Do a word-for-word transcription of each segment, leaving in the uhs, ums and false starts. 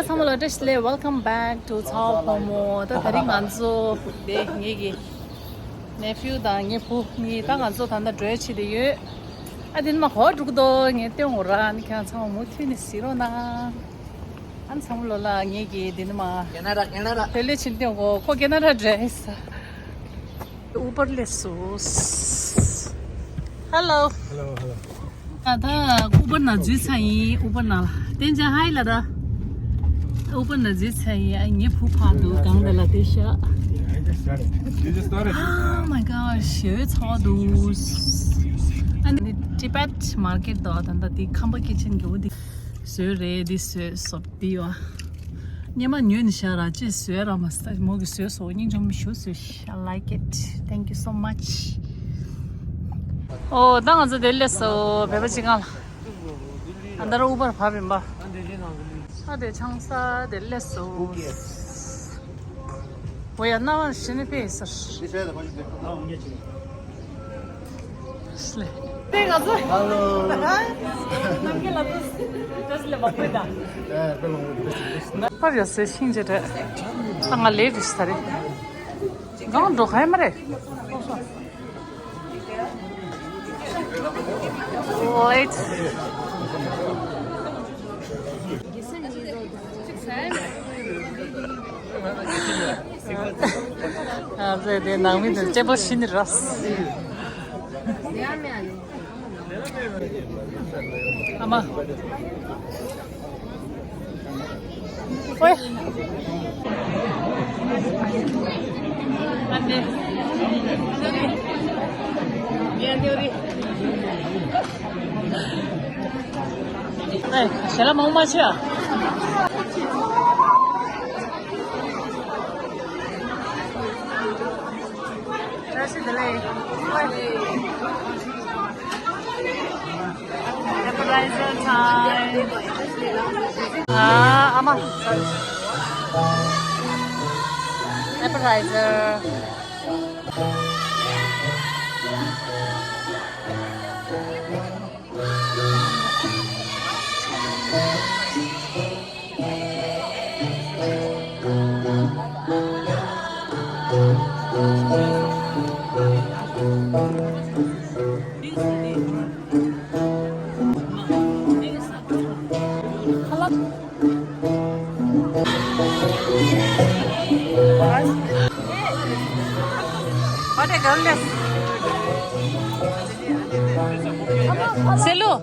ཚང་མ་ལ་བཀྲ་ཤིས་བདེ་ལེགས། Welcome back to ཚ་བ་ཕོ་མོ། ད་དེ་རིང་ང་ཚོ་དེ་ངེད་ཀྱི་ནེ་ཕིའུ་དང་ངའི་བུ་གཉིས་ད་ང་ཚོ་ད་ལྟ་འགྲོ་ཡ་བྱེད་དེ་ཡོད། ཨ་དེ་ནི་མ་གོ་འགྲོ་གི་འདུག་ངས་སྟོན་འོ་ར། ཨ་ནི་ཁྱེད་རང་ཚང་མ་མུ་མཐུད་ནས་གཟིགས་རོགས་གནང་། ཨ་ནི་ཚང་མ་ལོ་ལ་ངེད་ཀྱི་དེ་ནི་མ་ཁེ་ན་ཌ་ཁེ་ན་ཌ་ཕེ་ལེ་ཕྱིན་སྟོན་གོ། ཁོ་ཁེ་ན་ཌ་འགྲོ་ཡ་ས། ཨུ་བར་སླེབས་སོང་། Hello. Hello, hello. ད་ལྟ་ཨུ་བར་ནང་འཛུལ་ཚར་ཡིན། ཨུ་བར་ནང་ལ་བསྟན་ཅན་ཧའི་ལ་ད། ཨུ་བར་ནང་འཛུལ་ཚར་ཡིན། ཨ་ངའི་བུ་ཕར་འདུག་སྒང་དེ་ལ་བསྡད་ཤག Oh my gosh, ཞེ་པོ་ཚ་བ་འདུག་ཨ་ནི་Tibet market དོ། ད་ལྟ་དེ་ཁམས་པ་ཀི་ཆེན་གྱི་འོ་དེ་བཟོས་རེད། དེ་བཟོས་སོབ་དེ་ཡོ། སྙེ་མ་ཉོས་ནས་བཞག་ར་ཅེས་བཟོས་ར་མ་ས་མོ་གི་བཟོས་སོ། སྙིང་རྗེ་མོ་ཞུ་བཟོས། I like it. Thank you so much. ཨོ་ད་ང་ཚོ་དེ་སླེབས་སོ། བོད་པ་ཅིག་གང་ལ། ཨ་ད་ར་ཨུ་བར་བབས་ཡིན་པ། ཨ་དེ་ཆང་ས་དེ་སླེབས་སོ། ཨོ་ཡ་ན་བ་ཞི་ནི་ཕེ་སར། དེ་ང་ཚོ། Hello. ནམ་གྱི་ལ་དུས་ལ་བབས་ཡོད་ད། ཕར་ཡོད་སེ་ཤིང་ཅེ་རེད། ད་ང་ལས་རིས་ད་རེད། གང་འགྲོ་ཁ་ཡ་མ་རེད། Wait. ཨ་ཙེ་དེ་ནང་མི་དེ་གཅེན་པོ་ཤི་ནི་ར། ཨ་མ། ཨོའི། ཨ་ནི། ཨེ་ཞལ་ལག་མང་པོ་མ་མཆིས་ཨ། བཀྲ་ཤིས་བདེ་ལེགས། Appetizer time. ཨ་ཨ་མ། Appetizer. What a girl is. Say hello.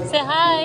Say hi.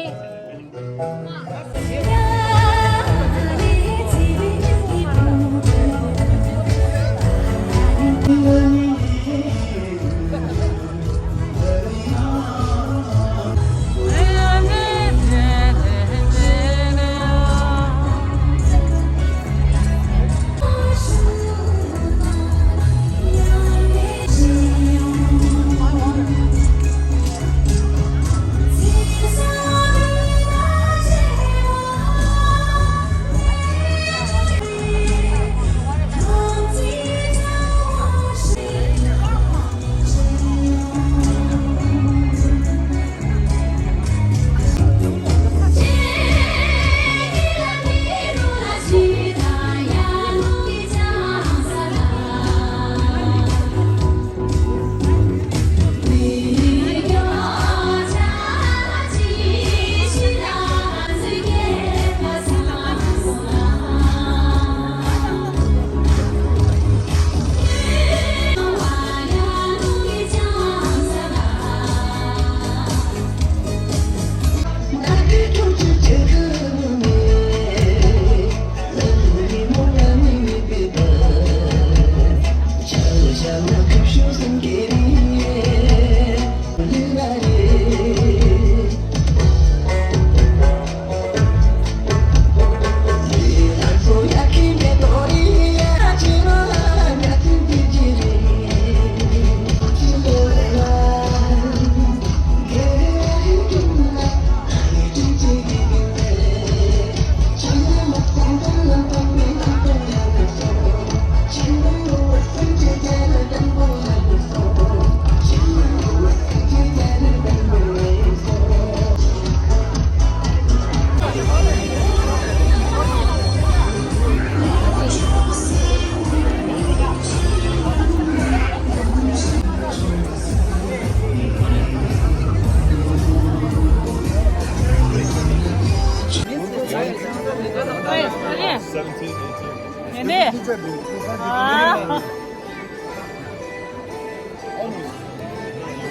Seventeen, eighteen.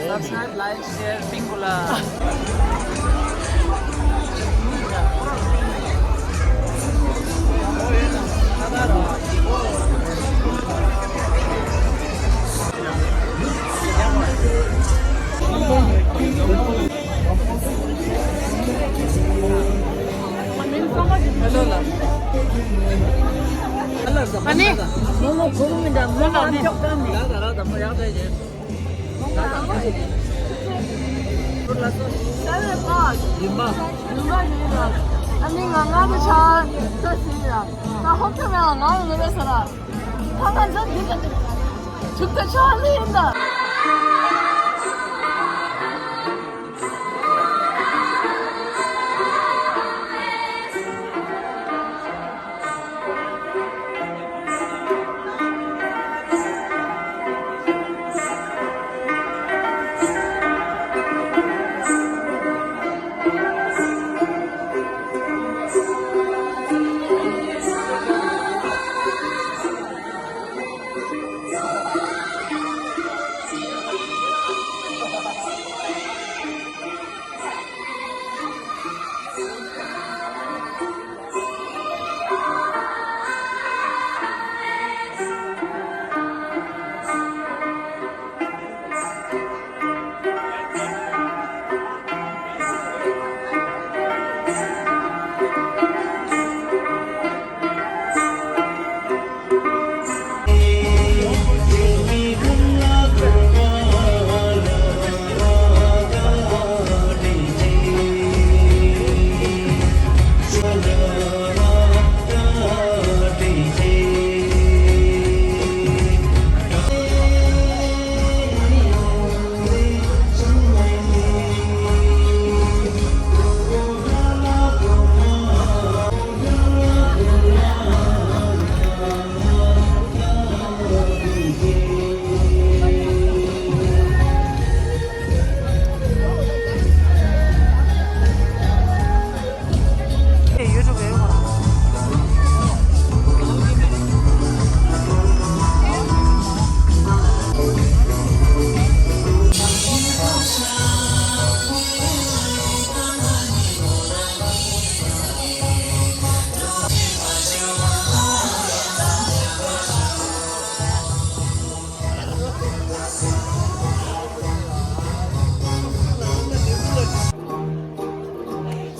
Subscribe, like, share, ping kula. ཨ་ནི། ཨ་ནི་ང་ང་དང་ཆ་ས་ཟིན་ཡ། ད་ཧོབ་ཐེ་མེད་ང་ང་ངོ་རེ་ས་ར། ཁ་ཁ་ཚ་འདི་ད་ཐུག་ད་ཆ་ལི་ཡིན་ད།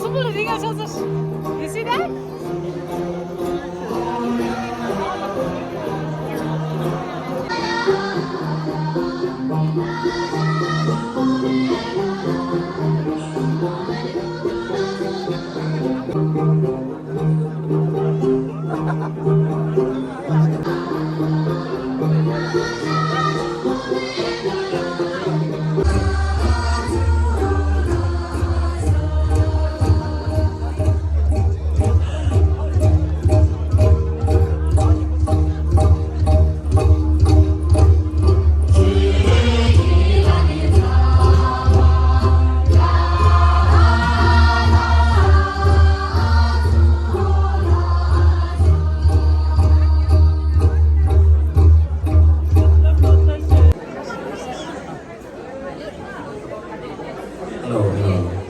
Super, you see that? Hello, hello.